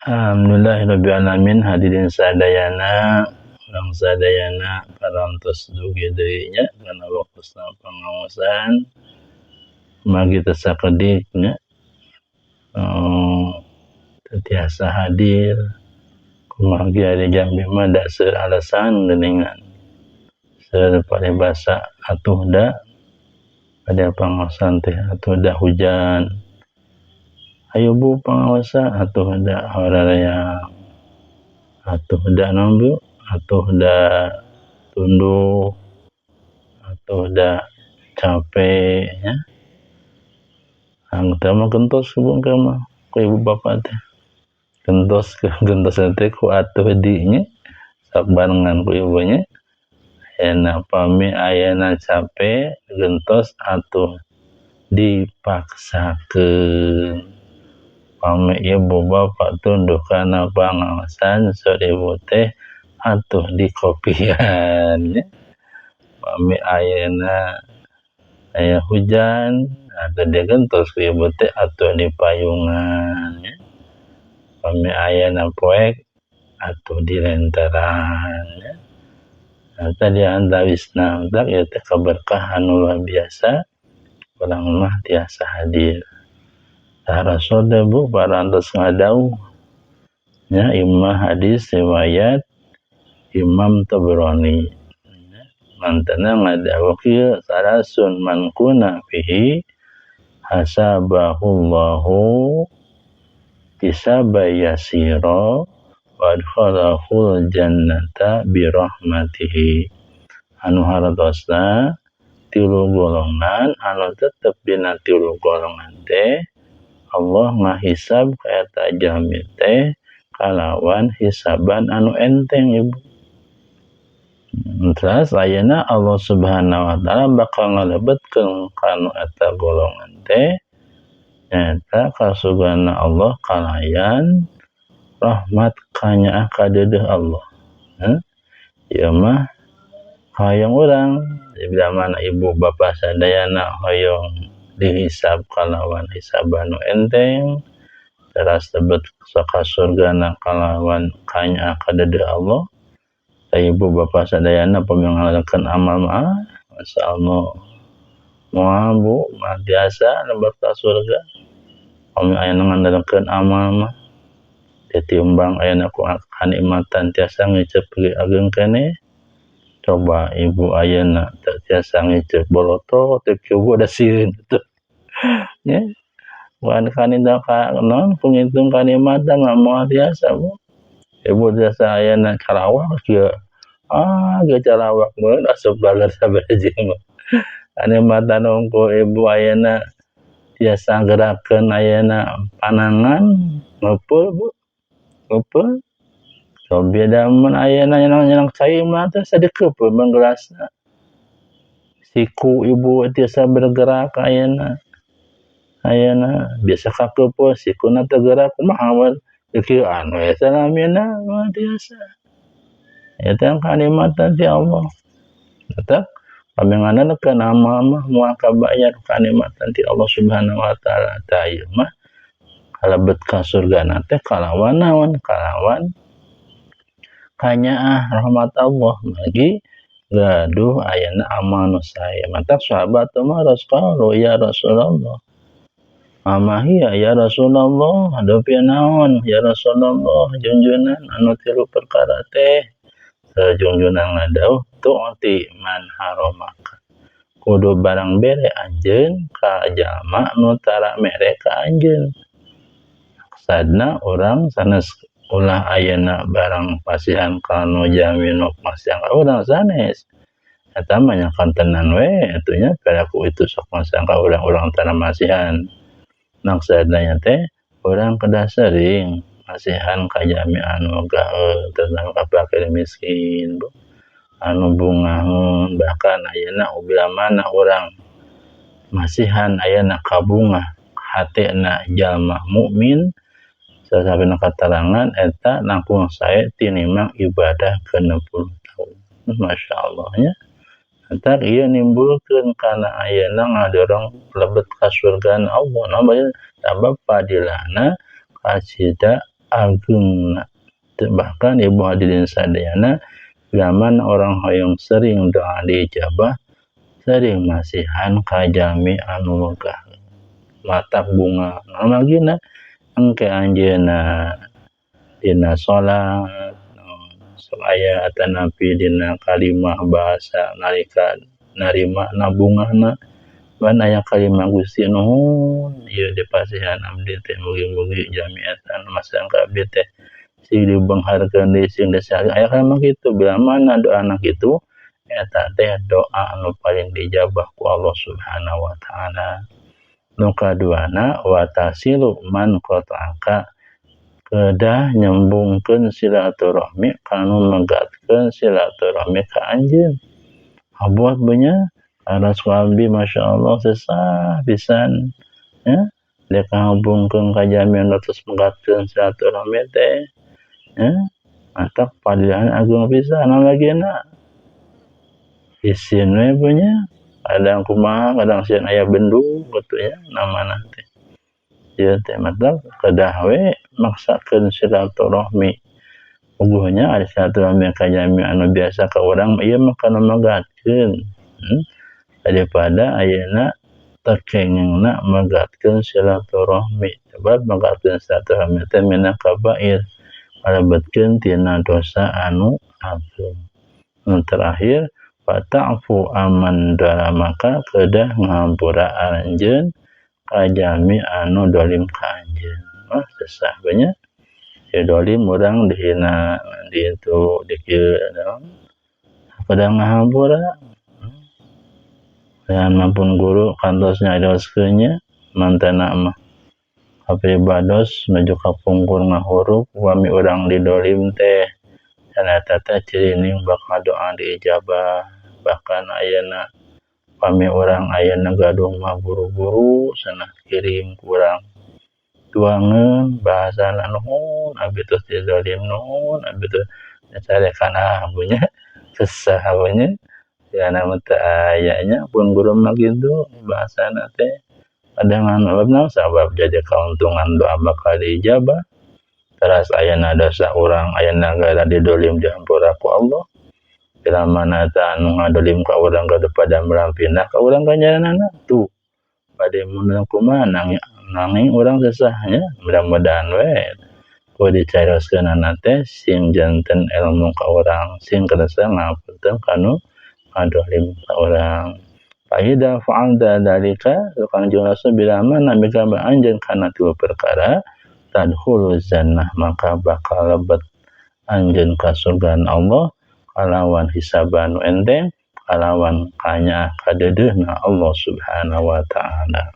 Alhamdulillahirabbil alamin, hadirin sadayana, urang sadayana parantos dugi deui nya kana waktosna pangaosan. Magi teu sakedik nya, teu tiasa hadir. Kumaha ge ari jalmi mah da seueur alasan geuningan. Seueur paribasa atuh da pada pangaosan teh atuh da hujan. Hayu Bu pangaosan, atuh da hoream, atuh da naon Bu, atuh da tunduh, atuh da capek nya. Teu mah gentos Bu engke mah ku ibu bapa teh. Gentos gentos teh ku atuh di nya, sok barengan ku ibu nya. Ayeuna pami ayeuna capek gentos atuh dipaksakeun. Pami ibu bapa tunduh kana pangaosan saur ibu teh atuh dikopian nya. Pami ayeuna aya hujan atuh digentos ku ibu teh atuh dipayungan nya. Pami ayeuna poek atuh dilenteran nya. Eta diantawisna matak ieu teh kaberkahan nu luar biasa urang mah tiasa hadir. Tah Rasul teh Bu parantos ngadawuh nya, imah hadis riwayat Imam Tabrani mantena ngadawuh kieu, salasun man kuna fihi hasabahullahu hisaba yasira wa adkhalahul jannata bi rahmatihi. Anu hartosna tilu golongan anu tetep dina tilu golongan teh Allah ngahisab ka eta jalmi teh kalawan hisaban anu enteng Ibu. Terus ayeuna Allah Subhanahu wa taala bakal ngalebetkeun kanu eta golongan teh nyaeta kasurgana Allah kalayan rahmat kanyaah kadeudeuh Allah. Ieu mah hoyong urang bila mana ibu bapa sadayana hoyong dihisab kalawan hisaban nu enteng teras lebet ka surgana kalawan kanyaah kadeudeuh Allah. Ibu bapa sadayana pami ngalakukeun amal mah masyaallah moal Bu, mah tiasa lebet ka surga. Pami aya nu ngandalkeun amal mah ditimbang ayeuna ku kanikmatan tiasa ngiceup ge ageng keneh. Coba ibu ayeuna teu tiasa ngiceup bolotot teu kieu da sieun tuh nya. Bukan kanida ka naon ku ngitung kanikmatan mah moal tiasa Bu. Ibu tiasa ayeuna calawak kieu, ah ge calawak meureun asup bager sabaraha mah. Kanikmatan hungkul ibu ayeuna tiasa gerakeun ayeuna panangan ngupeul Bu, ngupeul. Cobi da mun ayeuna nyenang-nyenang cai mah teh sadekeup we gelasna. Siku ibu tiasa bergerak ayeuna. Ayeuna biasa kakeupeul sikuna teu gerak kumaha we kieuan we salamina mah tiasa. Eta kanikmatan ti Allah. Tetep kami ngandalkeun amal mah moal kabayar kanikmatan ti Allah Subhanahu wa taala. Tah ieu mah kalebet ka surgana teh kalawan naon? Kalawan kanyaah rahmat Allah bagi gaduh ayeuna amal nu sae. Matak sahabat mah qalu ya Rasulullah, mama hiya ya Rasulullah, dupi naon ya Rasulullah junjunan anu tilu perkara teh. Junjunan ngadawuh tu'ti man haramaka, kudu barang bere anjeun ka jalma nu tara mere ka anjeun. Maksudna urang sanes ulah ayeuna barang pasihan ka nu jalmi nu masihan ka urang sanes. Eta mah nya kantenan we atuh nya perilaku itu sok masihan ka urang, urang tara masihan. Maksudna nya teh urang kedah sering masihan ka jalmi anu gaeul, terutama ka fakir miskin Bu, anu bungaheun. Bahkan ayeuna bila mana urang masihan ayeuna kabungah hatena jalma mukmin, sasapina katerangan eta langkung sae tinimbang ibadah 60 tahun. Masya Allah nya. Entar ieu nimbulkeun kana ayeuna ngadorong lebet ka surgana Allah. Naon bae sabab fadilahna kasida Agengna. Bahkan ibu hadirin sadayana, zaman orang hoyong sering doa diijabah, sering masihan ka jalmi anu megah matak bunga margina engke anjeunna dina salat sok aya atanapi dina kalimah bahasa nalika narima na bungahna ban aya kalimah Gusti nuhun ieu dipasihan abdi teh, mugi-mugi jalmi eta anu masihan ka abdi teh sing dibeungharkeun deui, sing disehari. Aya kalimah kitu. Bila mana doana kitu, eta teh doa anu paling diijabah ku Allah Subhanahu wa taala. Nu kaduana, watasilu man qata'aka, kedah nyembungkeun silaturahmi kanu megatkeun silaturahmi ka anjeun. Abot nya aras ku abdi, Masya Allah, sesah pisan ya dek ngahubungkeun ka jalmi anu tos megatkeun silaturahmi teh ya, matak fadilah agung pisan. Lagina isin we punya, kadang kumaha, kadang sieun aya bendung gitu ya namana teh. Ieu teh matak kedah we maksakeun silaturahmi. Puguhnya ada silaturahmi ka jalmi anu biasa ka urang, ieu mah kana megatkeun, daripada ayeuna teu kengingna megatkeun silaturahmi, sebab megatkeun silaturahmi teh minal kabair, kalebetkeun tina dosa anu ageung. Nu terakhir, wata'fu amman maka kedah ngahampura anjeun ka jalmi anu dolim ka anjeun. Wah, sesah nya ya, dolim urang, dihina di itu di kieu, kedah ngahampura. Dan maupun guru kantos nyarioskeun nya, mantena mah kapribados nuju kapungkur ngahurup, upami urang didolim teh dan eta teh cirining bakal doa diijabah. Bahkan ayeuna pami urang ayeuna gaduh mah buru-buru cenah kirim ku urang tuangeun bahasana, "Nuhun, abdi tos didolim, nuhun abdi tos dicarekan." Ah, nya sesah nya ya, mah teu aya nya. Pun guru mah kitu bahasana teh kadang naon sabab jadi kauntungan doa bakal diijabah. Teras ayeuna dosa urang ayeuna gara didolim dihampura ku Allah. Bila mana eta anu ngadolim ka urang gaduh pada pindah ka urang ganjaranana tuh bade mun kumaha, nanging urang sesah nya. Mudah-mudahan we ku dicarioskeunana teh sing janten ilmu ka urang, sing kersa ngapunten kanu ngadolim ka urang. Fa idza fa'alta dzalika, Kangjeng Rasul, bila mana migawe anjeun kana tilu perkara, tadkhulul jannah, maka bakal lebet anjeun ka surga Allah kalawan hisaban nu enteng, kalawan kanyaah kadeudeuhna Allah Subhanahu wa taala.